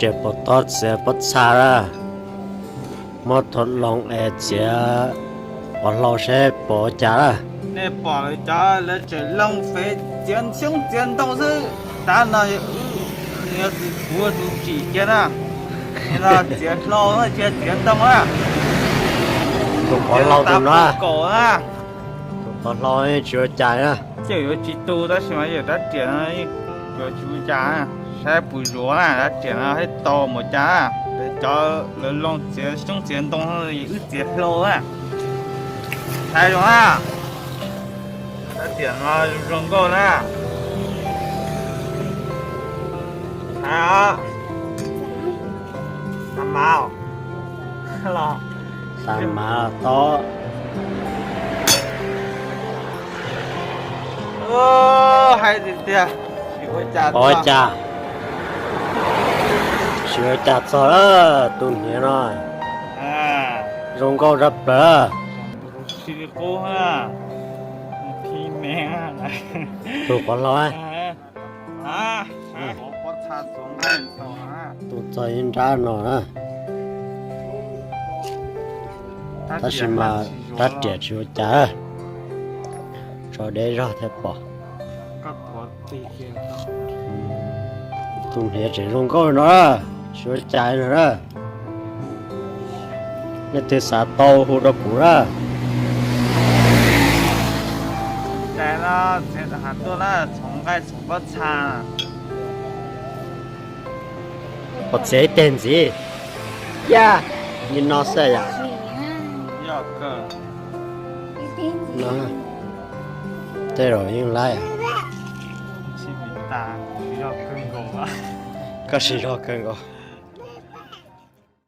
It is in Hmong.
Riam pom tob txiav pob txha lawm, muab tuaj loo es txiav qhov hlau seb pom ua cas lawm. Nej pom lawv cov lawv tseem loo fev txiav xyoob txiav ntoo xwb, tab no yog tus kuv tus tsim kiag na, no txiav hlau thiab txiav ntoo na. Tus qhov hlau tus no, kaum na, tus qhov hlau tsis ua cas na. Ces yuav tsis tu tab sis mas yawm rab riam no yuav tsis ua cas, saib puas zuav na, rab riam no thiaj tau mus cas. Cov lawv loo txiav xyoob txiav ntoo, wb txiav hlau na. Saib zoo na, rab riam no zoo nkauj na. Saib, xav mas los, xav mas los tob. Hais tiag tiag, ua cas, tsis ua cas txog lawm, tus hniav no zoo nkauj zaj plaws. Tus qhov hlau, tus txog ib nrab no na. Tab sis mas rab riam tsis ua cas, tso deb zog thiaj pom. Tus hniav tseem zoo nkauj no, tsis ua cas no na. Leej twg xav tau hu rau kuv na. Cas no txiav rau hav tuaj na, txhoov nqaij txhoov pob txha. Pom txiav ib teg ntxiv, yam li no xwb yom. Tej zaum yeej laib. Koj siv zog kawg nkaus.